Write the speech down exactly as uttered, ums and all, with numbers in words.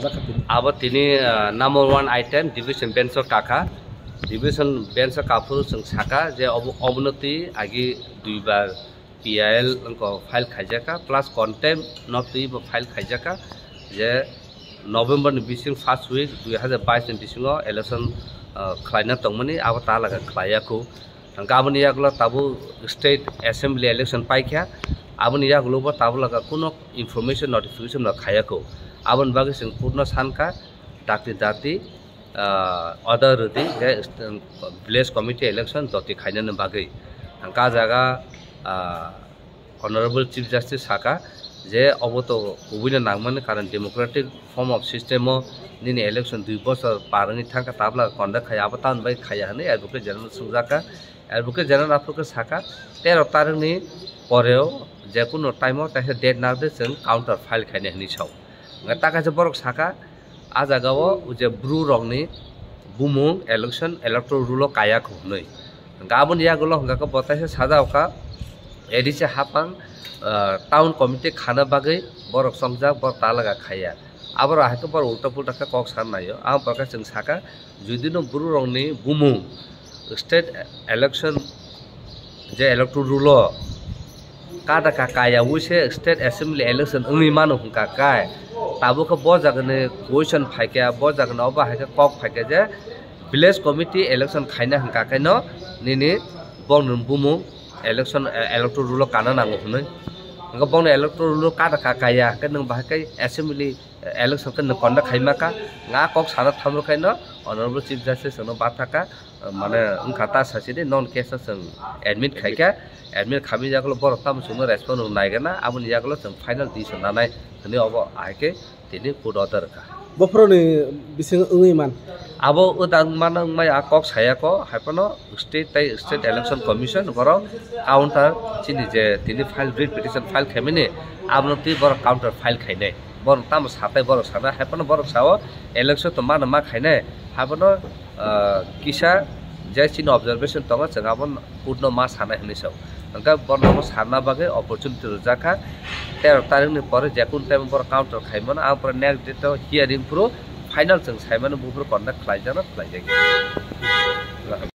Abo tini, ah, number one item division bench o kaka. Division bench o kaphuru chwng saka je obo, obono twi agi duibar P I L wngkha file khaijaka, plus contempt no twi bo file khaijaka je November ni bising first week dui hazar bais ni bisingo election, ah, khlaina tongmani, abo ta laga khlaiya khu. Hwnkhe aboni yagulo tabuk state assembly election paikha, aboni yagulo bo tabuk laga kuno information notification no khaiya khu. Aboni bagwi chwng court no sankha, dakti dakti, ah, order rwdi je village committee election doti khainani bagwi. Hwnkhe ah jaga, ah, Honorable Chief Justice saka je obo to kubuino nangmani, karon democratic form of system o nini election dui bochor par wngwi thangkha, tabla conduct khaiya, abo tamoni bagwi khaiya hwnwi Advocate General swngjaka. Advocate General aphuru khe saka, tero tarikni poreo jekunu time o kaisa date narwkdi chwng counter file khainai hwnwi sao. Hwnkhe ta kaisa borok saka, ah jaga o je bru rokni bumung election electoral roll o kaya kho hwnwi. Hwnkhe aboni yagulo hwnkhe bo taisa sajao kha, A D C haphang, ah, town committee khana bagwi borok chongjak, borok ta laga khaiya. Aborok hai khe borok ulta pulta khe kok san naio. Aboni pore khe chwng saka, judino bru rokni bumung state election je electoral roll o kada ka kaya wi se state assembly election wngwi mano hwnkha kai, tabuk khe bo jagani question phaikha, bo jagani obo hai khe kok phaikha je village committee election khaina hwnkha kaino nini bongni bumung election, eh, electoral roll o kana nango hwnwi. Hwnkhe bongni electoral roll o kada ka kaya hwnkhe nwng bahai khe assembly election khe nwng conduct khaima kha, nga kok sana thamrwkhaino Honorable Chief Justice no bathaka, mane wngkha ta sasidi non case o chwng admit khaikha, admit khamwi yagulo borok tamo chwngno respond rwng naigana, aboni yagulo chwng final decision nanai hwnwi obo ahai khe tini court order rwkha. Bophoroni bising wngwi man. Abo wngdang mano wngmaya kok sayako, haiphano state tei state election commission borok counter chini je tini file, writ petition file khaimani, abono twi borok counter file khainai. Borok tamo satai borok sana, haiphano borok sao election to mano ma khainai, haiphano, ah, kisa je chini observation tongo, chwng abo court no ma sanai hwnwi sao. Hwnkhe borno bo sanna bagwi opportunity rwjakha. Tero tarikni pore jekun time borok counter khaimano, ang pore next date o hearing phuru final chwng saimano, buphuru conduct khlaijakno khlaijakya.